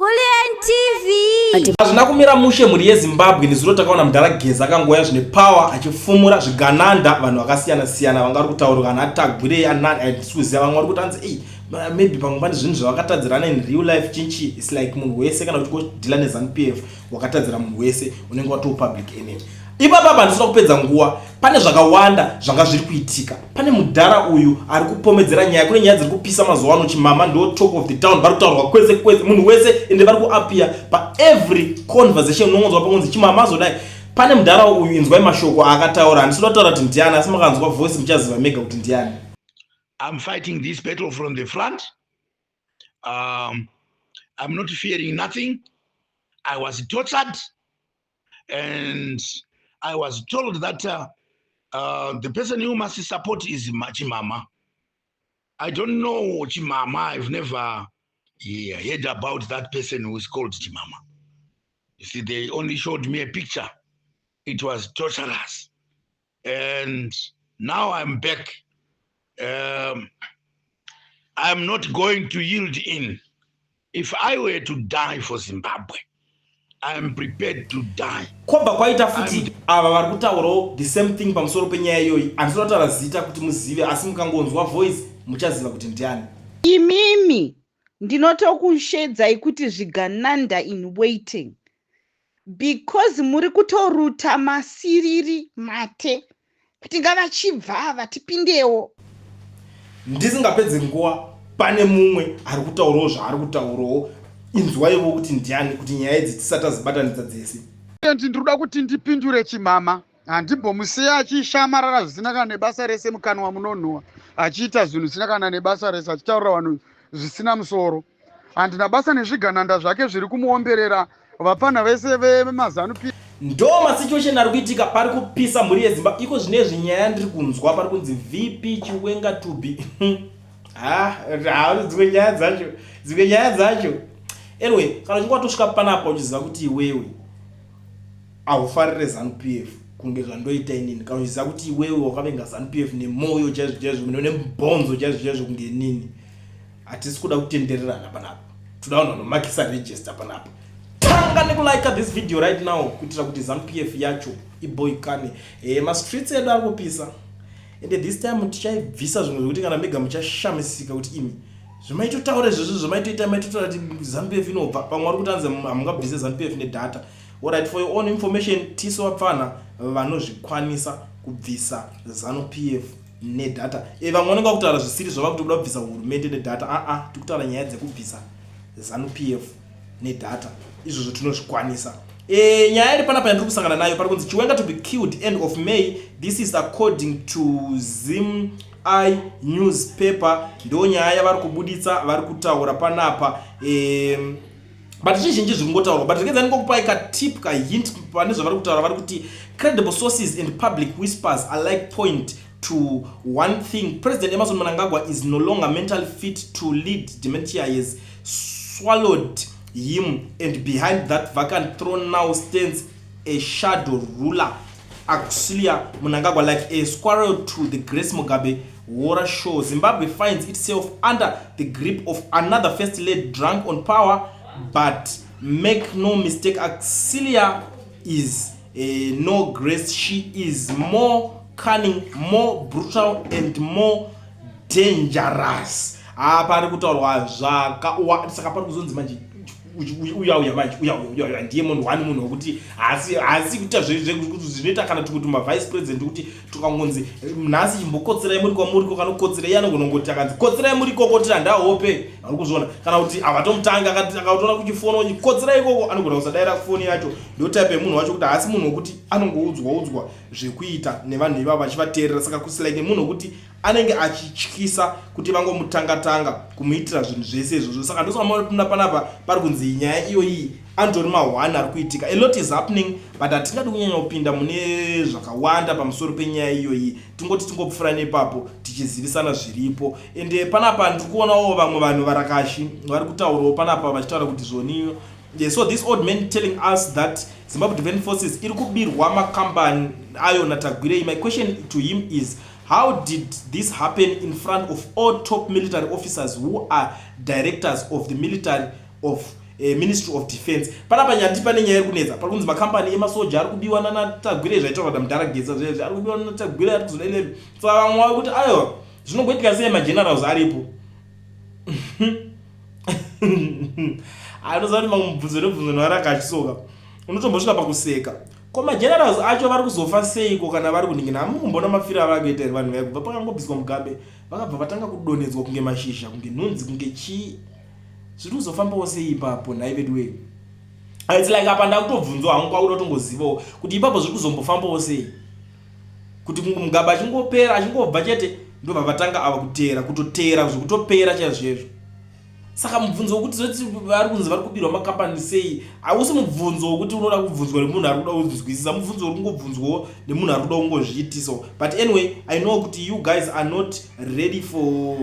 Kulliant TV. Hazvina kumira mushe mhuri yeZimbabwe. Nezuro takaona mudhara Geza akangouya zvine power achifumura zvigananda, vanhu vakasiyana siyana vanga vari kutaura kana atagwirei handisi kuziva. Vamwe vari kuti anzi ei, maybe pamwe pane zvinhu zvavakatadzirana in real life chinchi. It's like munhu wese kana uchingodhila neZANU PF, wakatadzira munhu wese, unenge watoo public enemy. Ipapa handisina kupedza nguva, pane zvakawanda zvanga zviri kuitika. Pane mudhara uyu ari kupomedzera nyaya, kune nyaya dziri kupisa mazuva ano. Chimama ndo talk of the town, vari kutaurwa kwese kwese, munhu wese, ende vari kuappear paevery conversation. Unongonzwa pangonzi Chimama azodai. Pane mudhara uyu, inzwai mashoko aakataura. Handisida kutaura kuti ndiani, asi makanzwa voice muchaziva mega kuti ndiani. I'm fighting this battle from the front. I'm not fearing nothing. I was tortured and I was told that the person you must support is Chimama. I don't know Chimama. I've never, yeah, heard about that person who is called Chimama. You see, they only showed me a picture. It was torturous. And now I'm back. I'm not going to yield in. If I were to die for Zimbabwe, I am prepared to die. Kwobva kwaita futi ava vari kutaurawo the same thing pamusoro penyaya iyoyi. Handisina kutaura zita kuti muzive, asi mukangonzwa voice muchaziva kuti ndiani. Imimi ndinotokushedzai kuti zvigananda in waiting, because muri kutoruta masiriri mate kuti ngavachibva ava tipindewo. Ndisingapedzi nguva, pane mumwe ari kutaurawo zvaari kutaurawo. Inzwaiwo kuti ndiani, kuti nyaya idzi tisati tazibatanidza dzese. Ndinoda kuti ndipindure Chimama. Handimbomusiya achishamarara zvisina kana nebasa rese, mukanwa munonhuhwa, achiita zvinhu zvisina kana nebasa rese, achitaurira vanhu zvisina musoro. Handina basa nezvigananda zvake zviri kumuomberera, vapfana vese vemaZANU P. Ndo masituation ari kuitika, pari kupisa, mhuri yeZimbabwe. Iko zvinezvi nyaya ndiri kunzwa, pari kunzi VP Chiwenga to be, ha, dzimwe nyaya dzacho, dzimwe nyaya dzacho. Anyway, kana uchinge watosvika panapa uchiziva kuti iwewe haufarire ZANU PF kunge zvandoita inini, kana uchiziva kuti iwewe wakavenga ZANU PF nemwoyo chaizvo chaizvo, nemubhonzo chaizvo chaizvo kunge inini, hatisi kuda kutendererana panapa. Toda vanhu vanomakisa register panapa. Tanga nekulike this video right now kuitira kuti ZANU PF yacho iboikane. Mastreets edu ari kupisa, ende this time tichaibvisa zvimwe zvekuti kana mega muchashamisika kuti imi zvimaitotaura izvozvo zvamaitoita, maitotaura kuti ZANU PF inobva. Pamwe vari kuti anzi hamungabvise ZANU PF nedata. Alright, for your own information, tisu vapfana vanozvikwanisa kubvisa ZANU PF nedata. Vamwe vanenge vakutaura zvisiri zvava kuti kuda kubvisa hurumende nedata. Aa, tikutaura nyaya dzekubvisa ZANU PF nedata, izvozvo tinozvikwanisa. Nyaya iri panapa yandiri kusangana nayo, pari kunzi Chiwenga to be killed end of May. This is according to Zim I newspaper. Ndo nyaya yavari kubuditsa, vari kutaura panapa. But zvizhinji zviri kungotaurwa, but regedza ndingokupai katip, kahint pane zvavari kutaura. Vari kuti credible sources and public whispers alike point to one thing: President Emmerson Mnangagwa is no longer mentally fit to lead. Dementia has swallowed him, and behind that vacant throne now stands a shadow ruler, Auxilia Mnangagwa. Like a squirrel to the Grace Mugabe horror show, Zimbabwe finds itself under the grip of another first lady drunk on power. But make no mistake, Auxilia is no Grace. She is more cunning, more brutal and more dangerous. Apa ari kutaurwa zvaka, saka pari kuzonzi manje uya uya manje uya uya uya ndiye munhu one, munhu wekuti haasi kuita zvinoita kana kuti mavice president, kuti tukangonzi nhasi chimbokotsirai muri kwamuriko, kanokotsira iye anogona kungoti akanzi kotsirai muri ikoko tiri handahope ari kuzviona, kana kuti avatomutanga akatoona kuchifona kotsirai ikoko, anogona kusadayira foni yacho. Ndo type yemunhu wacho, kuti haasi munhu wekuti anongoudzwa udzwa zvekuita nevanhu ivavo vachivateerera. Saka kusilike munhu wekuti anenge achityisa kuti vangomutanga-tanga kumuitira zvinhu zvese izvozvo. Saka ndosaka panapa pari kunzi nyaya iyoyi anditori ma1 ari kuitika. A lot is happening, but hatingadi kunyanya kupinda mune zvakawanda pamusoro penyaya iyoyi. Tingoti tingopfuura nepapo tichizivisana zviripo. Ende panapa ndiri kuonawo vamwe vanhu varakashi vari kutaurawo panapa vachitaura kuti zvoni. Yeah, so this old man telling us that Zimbabwe Defence Forces iri kubirwa makambani ayo naTagwirei. My question to him is, how did this happen in front of all top military officers who are directors of the military of Ministry of Defense. Panapa nyati pane nyaya iri kunetsa, pari kunzi makambani emasoja ari kubiwa nanaTagwirei, zvaitaurwa namudhara Geza zvezvi, ari kubiwa nanaTagwirei, ari kuzoda ile. Saka vamwe vari kuti aiwa, zvinongoitika sei magenerals aripo? Anoziva kuti mamwe mubvunzo nebvunzo nevaraka achisoka unotombosvika pakuseka. Ko magenerals acho vari kuzofa seiko kana vari kuningina? Hamukumbona mafiro avari kuita here vanhu vaya? Kubva pakangobviswa Mugabe, vakabva vatanga kudonhedzwa kunge mashizha, kunge nhunzi, kunge chii. Zviri kuzofambawo sei ipapo nhai vedu wee? It's like apa ndakutobvunzwa hangu, kwakuda kutongozivawo kuti ipapo zviri kuzombofambawo sei, kuti Mugabe achingopera, achingobva chete, ndobva vatanga ava kuteera, kutoteera zvekutopera chaizvo. Saka mubvunzo wekuti zoti vari kunzi vari kubirwa makambani sei hausi mubvunzo wekuti unoda kubvunzwa nemunhu ari kuda kunzwisisa, mubvunzo uri kungobvunzwawo nemunhu ari kuda kungozviitisawo. But anyway, I know kuti you guys are not ready for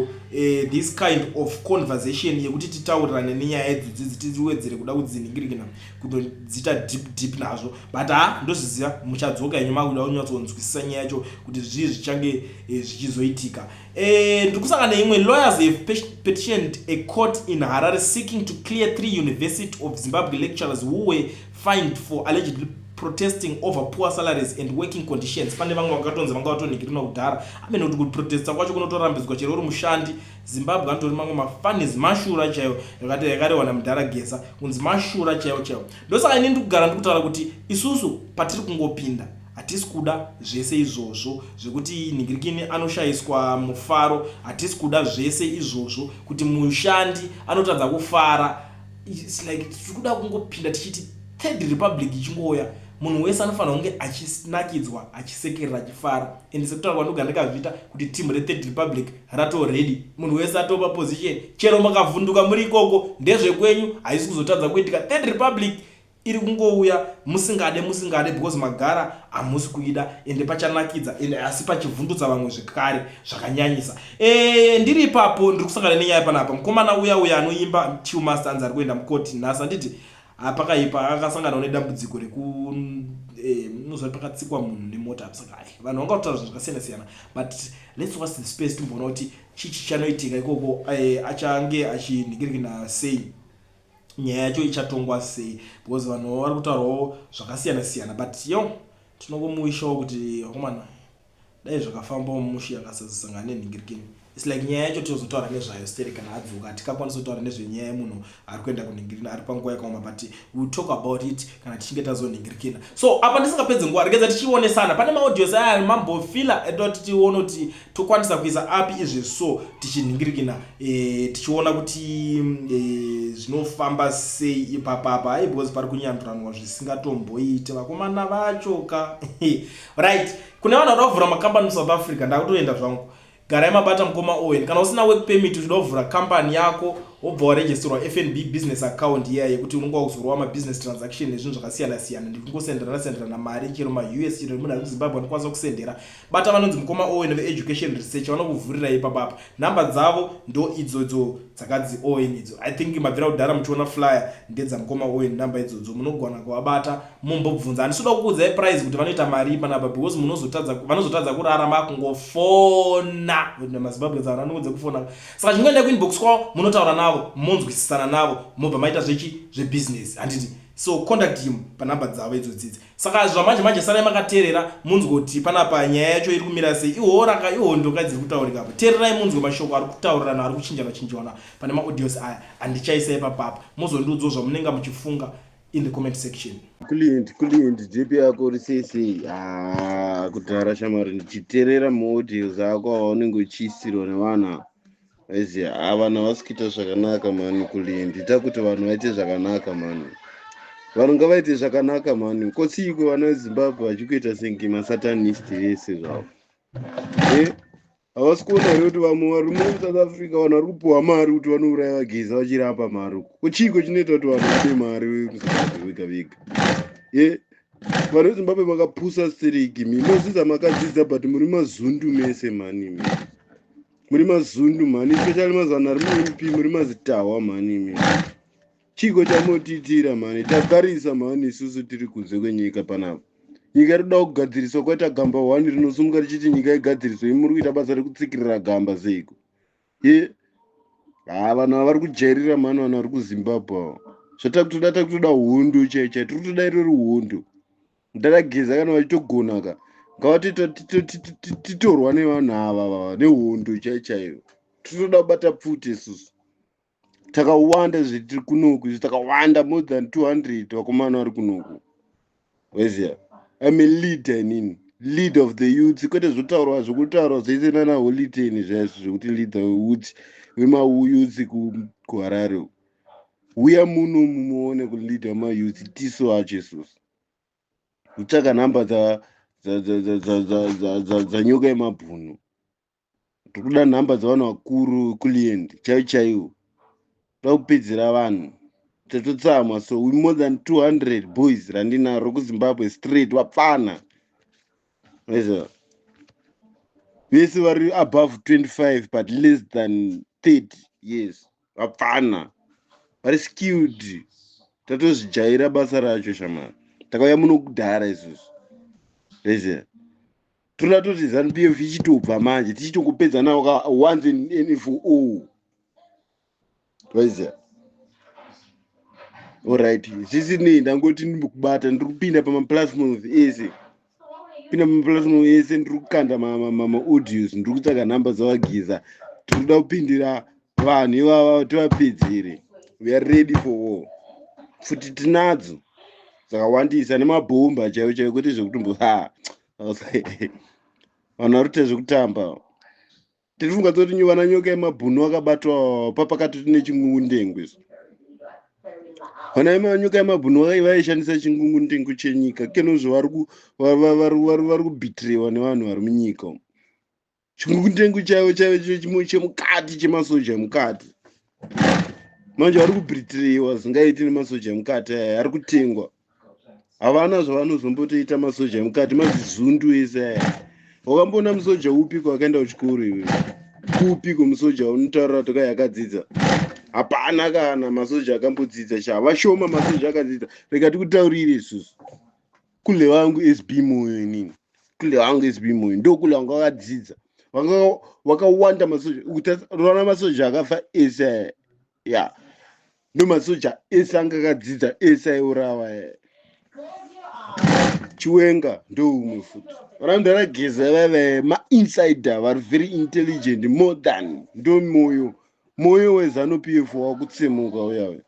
this kind of conversation yekuti titaurirane nenyaya idzodzidzi, tiwedzere kuda kudzinhingirikina, kutodzita deep deep nazvo. But ha, ndozviziva muchadzoka henyu makuda kunyatsonzwisisa nyaya yacho kuti zvii zvichange zvichizoitika. Ndiri kusangana neimwe: lawyers have petitioned a court in Harare seeking to clear three University of Zimbabwe lecturers who were fined for allegedly protesting over poor salaries and working conditions. Pane vamwe vakatonzi vanga vatonhingirinwa kudhara amene kuti kuprotesta kwacho kunotorambidzwa chero uri mushandi. Zimbabwe anotori mamwe mafanis, mashura chaiwo, yakarehwa namudhara Geza kunzi mashura chaiwo chaiwo. Ndosaka ini ndikugara ndikutaura kuti isusu patiri kungopinda hatisi kuda zvese izvozvo zvekuti nhingirikini anoshayiswa mufaro, hatisi kuda zvese izvozvo kuti mushandi anotadza kufara. It's like tiri kuda kungopinda tichiti Third Republic ichingouya, munhu wese anofanira kunge achinakidzwa, achisekerera, achifara. And sekutaura kwandogara ndikazviita kuti team reThird Republic rato ready, munhu wese atopa position. Chero makavhunduka muri ikoko, ndezvekwenyu, haisi kuzotadza kuitika. Third Republic iri kungouya musingade musingade, because magara hamusi kuida. Ende pachanakidza, ende asi pachivhundutsa vamwe zvekare zvakanyanyisa. Ndiri ipapo, ndiri kusangana nenyaya panapa. Mukomana uya uya anoimba, Chillmaster, anzi ari kuenda mukoti nhasi, handiti? Pakaipa, akasanganawo nedambudziko reku unozva pakatsikwa munhu nemota. Saka ai, vanhu vanga kutaura zvinhu zvakasiyana siyana, but let's watch the space, timboona kuti chii chichanoitika ikoko, achange achinhingirikina sei, nyaya yacho ichatongwa sei, because vanhu vari kutaurawo zvakasiyana siyana. But yo, tinongomuwishawo kuti vakomana dai zvakafambawo mushi, akasazosangana nenhingirikini. It's like nyaya yacho tinozotaura nezvayo stere kana adzoka. Hatikakwanisi kutaura nezvenyaya yemunhu ari kuenda kunhingirikina ari panguva yakaoma, but we'll talk about it kana tichinge tazonhingirikina. So apa ndisingapedzi nguva, regedza tichionesana pane maaudios aya mambofila eda kuti tione kuti tokwanisa kuisa api izvi. So tichinhingirikina, tichiona kuti zvinofamba sei ipapapa. Ai, because pari kunyanduranwa zvisingatomboite vakomana vacho ka. Right, kune vanhu vada kuvhura makambani muSouth Africa, ndakutoenda zvangu. Garai mabata mukoma Owen. Kana usina work permit, uchida kuvhura kambani yako, wobva waregisterwa FNB business account iya yekuti unonga wakuzorova mabusiness transaction nezvinhu zvakasiyana siyana, ndikungosenderana senderana mari, chero maUS, chero munhu ari kuZimbabwe anokwanisa kusendera. Bata vanonzi mukoma Owen veEducation Research, vanokuvhurira ipapapa. Nhamba dzavo ndo idzodzo dzakadzi Owen idzo. I think mabvira kudhara muchiona flyer ndedzamukoma Owen. Nhamba idzodzo munogona kuvabata mumbobvunza. Handisi kuda kukuudzai price kuti vanoita mari panapa, because munozotadza, vanozotadza kurara makungofona. MaZimbabwe dzavo vanoudze kufona. Saka chingoendai kuinbox kwavo, munotaura navo, monzwisisana navo, mobva maita zvechi zvebusiness, handiti? So contact him panhamba dzavo idzodzidzi. Saka zvamanje manje, sarai makateerera munzwe kuti panapa nyaya yacho iri kumira sei. Ihoraka, ihondoka dziri kutaurika apa. Teererai munzwe mashoko ari kutaurirana, ari kuchinjana chinjwana pane maaudios aya andichaisa ipapapa. Mozondiudzawo zvamunenge muchifunga in the comment section. Client, client, drip yako uri sei sei? Ah, kudhara shamwari, ndichiteerera maaudios ako aunenge uchiisirwa nevanhu aiziya. Ha, vanhu havasi kuita zvakanaka mani. Client, ita kuti vanhu vaite zvakanaka mani. Vanhu ngavaite zvakanaka mani. Kosiiko vana veZimbabwe vachikuita senge masatanist vese zvavo? E, havasi kuona here kuti vamwe varume vemuSouth Africa, vanhu vari kupiwa mari kuti vanouraya vaGeza, vachirapa mari uko? Kuchiiko chinoita kuti vanhu vade mari vemuZimbabwe vega vega? E, vanhu veZimbabwe makapusa stereki. Mi mozvidza makadzidza, but muri mazundu mese mani. Mi muri mazundu mhani, especially mazana ari muMP, muri mazitahwa mhani. Mi chiko chamotiitira mhani? Tagarisa mhani, isusu tiri kunze kwenyika panapa. Nyika iri kuda kugadziriswa, kwaita gamba 1 rinosumuka richiti nyika igadziriswe. Imi muri kuita basa rekutsikirira gamba seiko? Ye, ha, vanhu ava vari kujairira mhani, vanhu vari kuZimbabwe ava. Zvatakutoda, takutoda hondo chaiyo chaiyo. Tiri kutoda irori hondo. Ndarageza kana vachitogona ka, ngavatoita titorwa nevanhu ava vava nehondo chaiyo chaiyo. Tinotoda kubata pfuti isusu. Takawanda zvetiri kunoku isu, takawanda, more than 200 vakomana vari kunoku. Weziya, I'm a leader inini, leader of the youth, kwete zvotaurwa zvokutaurwa zvese nana Holiten zvaizvo zvekuti leader weyouth, wemayouth kuHarare. Uya muno mumuone kuleader wemayouth, tiso acho isusu. Kutsvaka nhamba dzanyoka yemabhunu. Tiri kuda nhamba dzavanhu vakuru kulient chaivo chaivo. Toda kupedzera vanhu, tatotsamwa. So we more than 200 boys randinaro kuZimbabwe straight, vapfana eza vese vari above 25 but less than 30 years, vapfana vari skilled. Tatozvijaira basa racho shamani, takauya muno kudhara isusu. Eze toda toti ZANU PF ichitobva manje, tichitongopedza nawo once and for all. Waiziya? Alright, zvisinei, ndangoti ndimbokubata. Ndiri kupinda pamaplatforms ese, pinda pamaplatform ese, ndiri kukanda maaudios, ndiri kutsvaga nhamba dzavaGeza. Tiri kuda kupindira vanhu ivava, tivapedzere. We are ready for war. Futi tinadzo dzakawandisa nemabhomba chaivo chaivo, kwete zvekutombo ha vanhu vari kuita zvekutamba. Tirifunga toti vana nyoka yemabhunu vakabatwa papakati nechingungundengu izvo. Vana nyoka yemabhunu vaishandisa chingungundengu chenyika kenozvo vari kubhitirewa nevanhu vari munyika umu. Chingungundengu chaivo chaivo chemukati, chemasoja emukati, manje vari kubhitirewa zingaiti nemasoja emukati aya ari kutengwa. Havana zvavanozombotoita masoja emukati, mazizundu ese aya. Wakamboona musoja upiko akaenda kuchikoro iwe? Kupiko musoja unotaurira kuti kai akadzidza? Hapana kana masoja akambodzidza sha, vashoma masoja akadzidza. Rega tikutaurire isusu, kule vangu SB Moyo, inini kule vangu SB Moyo ndo kule vanga vakadzidza, vanga vakawanda masoja. Unoona masoja akafa ese aya, ya, ndo masoja ese anga akadzidza ese aiurawa aya. Chiwenga ndo umwe futi. Vana ndarageza vaiva mainsider vari very intelligent, more than ndo Moyo. Moyo weZANU PF wakutsemuka uyawe.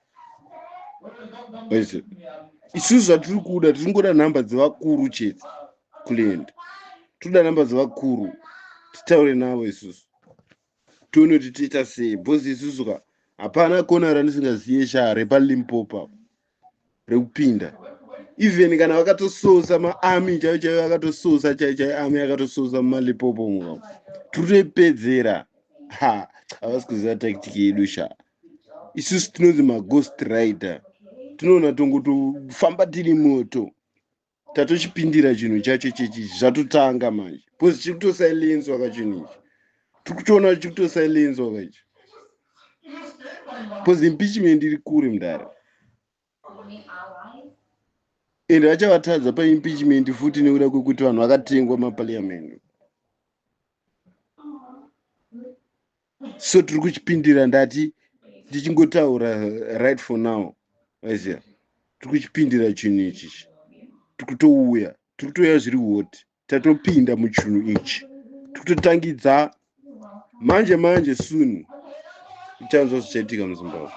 Ese isusu zvatiri kuda, tiri kungoda nhamba dzevakuru chete kuenda. Toda nhamba dzevakuru, titaure navo isusu, tione kuti toita sei, because isusu ka hapana kona randisingaziye sha repaLimpopo apo rekupinda. Even kana vakatososa maarmy chaivo chaivo, vakatososa chaivo chaivo, army yakatososa mumaLimpopo muka, tiri kutoipedzera. Ha, havasi kuziva tactic yedu sha. Isusu tinonzi maghost rider, tinoona tongotofamba tiri moto. Tatochipindira chinhu chacho chechi, zvatotanga manje, because chiri kutosilencwa kachinhu ichi. Tiri kutoona chiri kutosilencwa kaichi, because impeachment iri kure mudare, ende vachavatadza paimpeachment futi nekuda kwekuti vanhu vakatengwa maparliament. So tiri kuchipindira. Ndati ndichingotaura right for now, aiziya, tiri kuchipindira chinhu ichi. Tiri kutouya, tiri kutouya zviri hot. Tatopinda muchinhu ichi, tiri kutotangidza manje manje. Soon uchanzwa zvichaitika muZimbabwe.